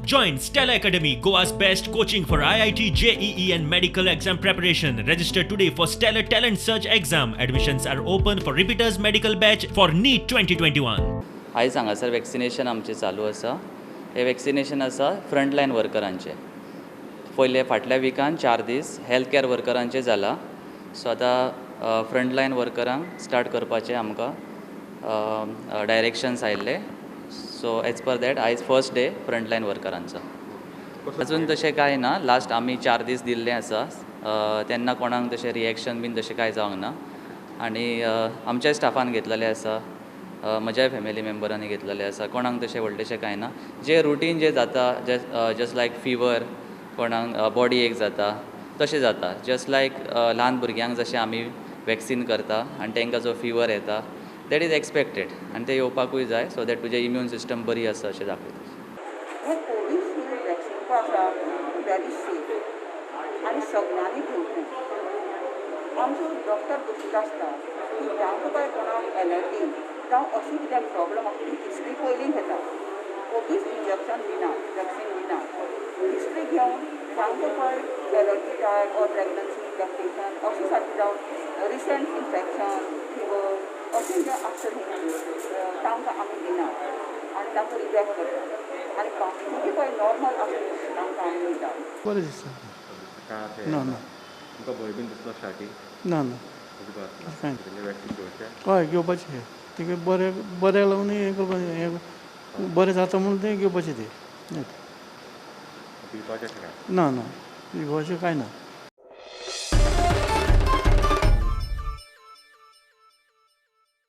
Join Stella Academy, Goa's best coaching for IIT, JEE, and medical exam preparation. Register today for Stellar Talent Search exam. Admissions are open for repeaters medical batch for NEET 2021. आयज हांगासर vaccination आमचें चालू आसा. हें vaccination आसा frontline वर्करांचें. पयले फाटल्या विकान 4 दीस हेल्थ कॅर वर्करांचें जालां. सो आतां फ्रंटलायन वर्करांक स्टार्ट करपाचें आमकां डायरेक्शन्स आयिल्ले. सो एज पर that आयज फर्स्ट डे फ्रंटलायन वर्करांचो. अजून तशें कांय ना. लास्ट आमी 4 दीस दिल्लें आसा, तेन्ना कोणाक तशें रिएक्शन बीन तशें कांय जावंक ना आनी आमच्या स्टाफान घेतलेलें आसा, म्हज्याय फॅमिली मेंबरांनी घेतलेलें आसा. कोणाक तशें व्हडलेशें कांय ना. जें रुटीन जें जाता, जस्ट लायक फिवर, कोणाक बॉडी एक जाता, तशें जाता. जस्ट लायक ल्हान भुरग्यांक जशें आमी वॅक्सीन करता आनी तांकां जो फिवर येता, that is expected आनी तें येवपाकूय जाय, सो that तुजें इम्यून सिस्टम बरी आसा अशें दाखयता. हें कोविशिल्ड वॅक्सीन पळय आसा, व्हेरी सेफ आनी सगळ्यांनी घेवचें. आमचो डॉक्टर बशिल्लो आसता की जांकां पळय कोणाक एलर्जी जावं अशी कितें प्रॉब्लम आसा, ती हिस्ट्री पयलीं घेता. ओगीच इंजेक्शन दिना, वॅक्सीन दिना. हिस्ट्री घेवन जांकां पळय allergy type or pregnancy, lactation अशें सारकें जावं रिसंट इन्फेक्शन, फिवर अशें जें आसता न्ही, तांकां आमी दिना आनी तांकां रिजेक्ट करता आनी बाकीचे पळय नॉर्मल आसता तांकां आमी दिता. बरें दिसता. काय ते? ना ना. तुमकां भंय बीन दिसलो स्टार्टींग? ना ना. अजिबात ना? काय ना. वॅक्सीन घेवचें? हय, घेवपाचें. तें बरें बऱ्याक लागून हें करपाचें. हें बरें जाता म्हणून तें घेवपाचें तें. भिवपाचें अशें काय? ना ना, भिवपाचें कांय ना.